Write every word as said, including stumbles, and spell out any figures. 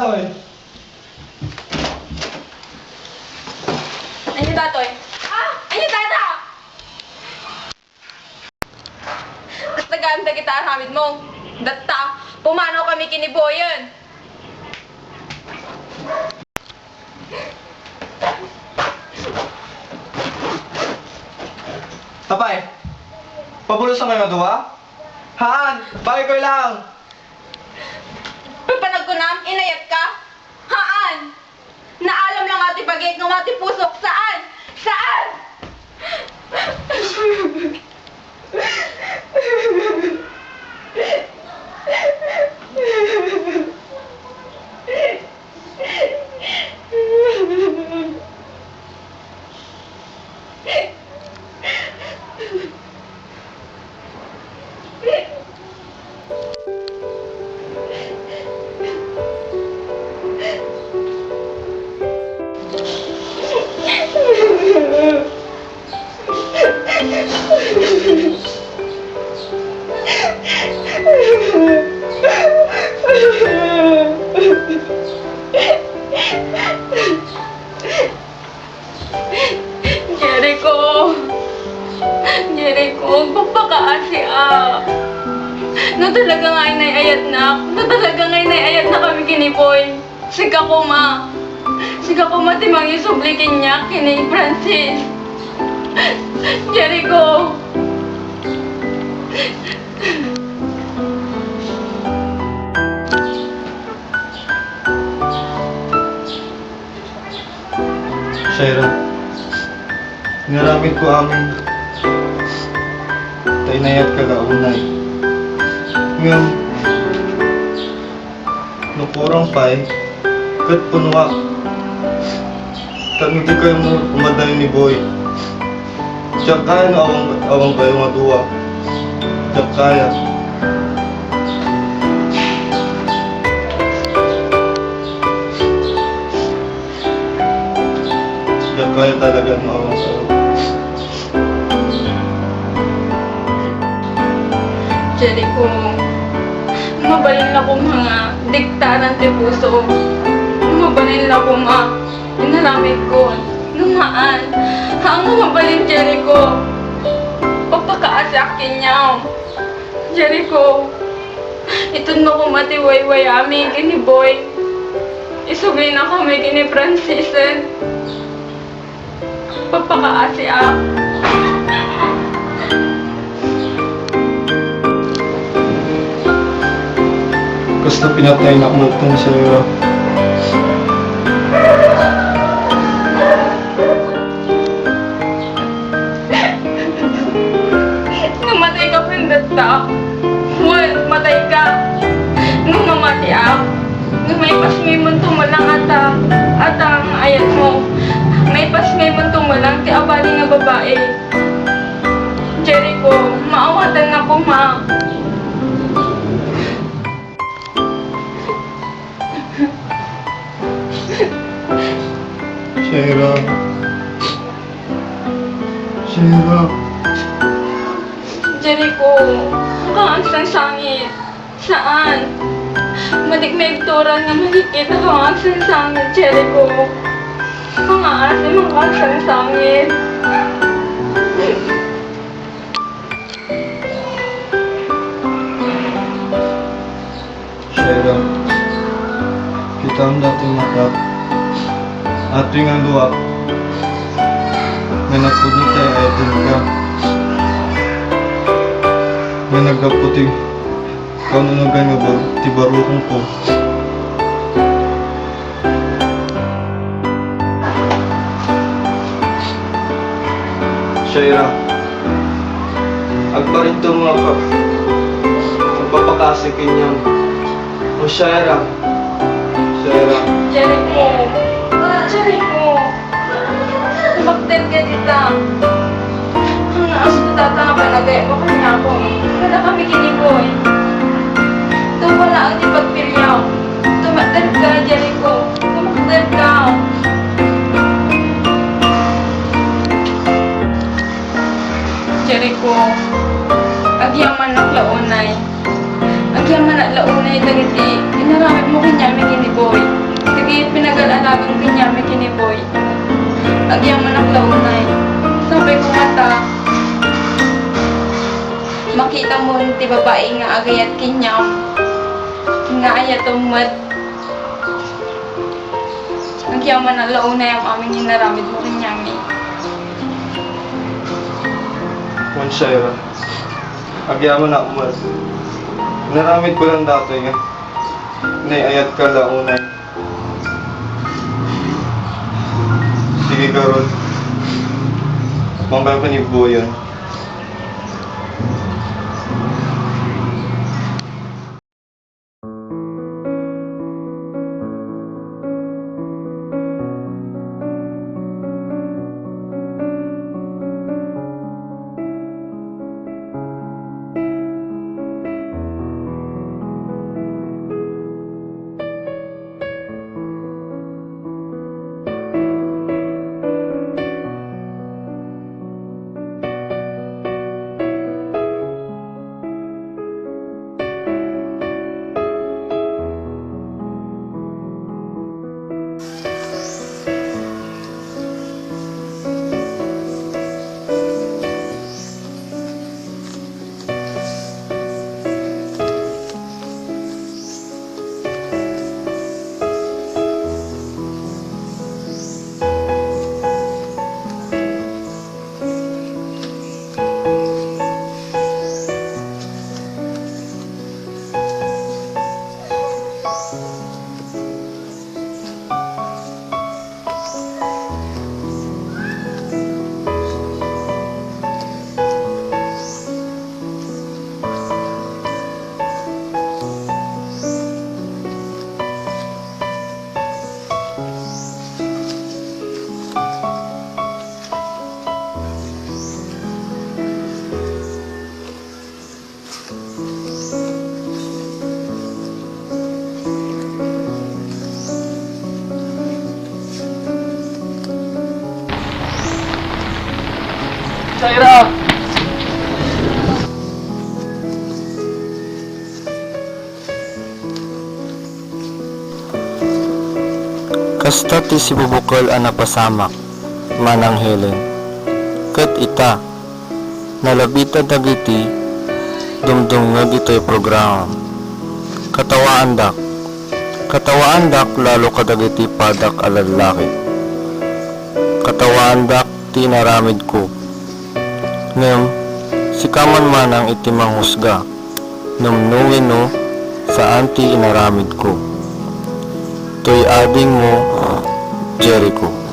Ay. Ania datoy? Ah! Ania data? Tagaan dagita aramidmo. Datta, pumanaw kami ken ni Boyen. Apay, pabulosan kayo nga dua? Haan, bagay ko lang. Papanagkunam, inayat ka? Haan! Naalam lang nga ti bagik, nga ti pusok, saan? Saan? Jericho! Jericho, pagpakaasiak. No talaga nga inay-ayatnak, no talaga nga inay-ayatnak kami ken ni Boy, sika koma. Sika koma ti mangisubli kaniak ken ni Francis. Jericho! Shaira, inaramidko amin ta inayatka nga unay. Ngem, no kurang pay, ket punoak. Tapno dikay umadayo ni Boy. Diak kaya no awan, awan kayo nga dua. Diak kaya. Diak kaya talaga no awan kayo. Jericho, mabalin la koma nga diktaran ti puso. Mabalin la koma inaramidko. Ngem haan, haan nga mabalin, Jericho. Pagpakaasiak kaniam. Jericho, itedmo koma ti waywayami ken ni Boy. Isublina kami ken ni Francisen. Pagpakaasiak. Kasta pinataynak met, Shaira. Namatay ka ken datta. Wen, matay ka. Ngem mamatiak. Ngem maipasngaymonto met lang ata, ata nga ayatmo. Maipasngaymonto met lang ti abali nga babai. Jericho, maawatannak koma. Shaira. Shaira. Jericho, haan nga agsangsangit. Saan. Madik maibturan nga makikita nga agsangsangit, Jericho. Haan nga agsangsangit. Shaira, kitaem datoy matak. Atoy nga luak nga napudno ti ay-ayatenka. Nga naggapu ti kanunugan nga bar-, ti barukongko. Shaira, agparinto nga pa-, agpapakasi kaniam. O Shaira, Shaira. Jericho, Jericho, tumakder ka dita. Haan nga asto data nga panagayatmo kaniak. Kada kami ken ni Boy. Tupa laeng ti pagpiliam. Tumakder ka, Jericho. Tumakder ka. Jericho, agyamanak la unay. Agyamanak la unay dagiti inaramidmo kaniami ken ni Boy. Alagan ken Yami ken ni Boy. Agyamanak la unay. Sapay ko ngata, makitamon ti babai nga agayat ken Yam, nga ayatom met. Agyamanak la unay am-amin nga inaramidmo ken Yami. Wen, Shaira, agyamanak met. Inaramidko lang datoy nga naiayatka la unay. Sige, garud. Mangkayka ni Boyan. Shaira! Kasta ti sibubukel a napasamak, Manang Helen. Ket ita, nalabita dagiti dumdumngeg itoy programam. Katawaandak. Katawaandak lalo kadagiti padak a lallaki. Katawaandak ti inaramidko. Ngem sika man manang iti manghusga. Numnuen no saan ti inaramidko. Toy adingmo, Jericho.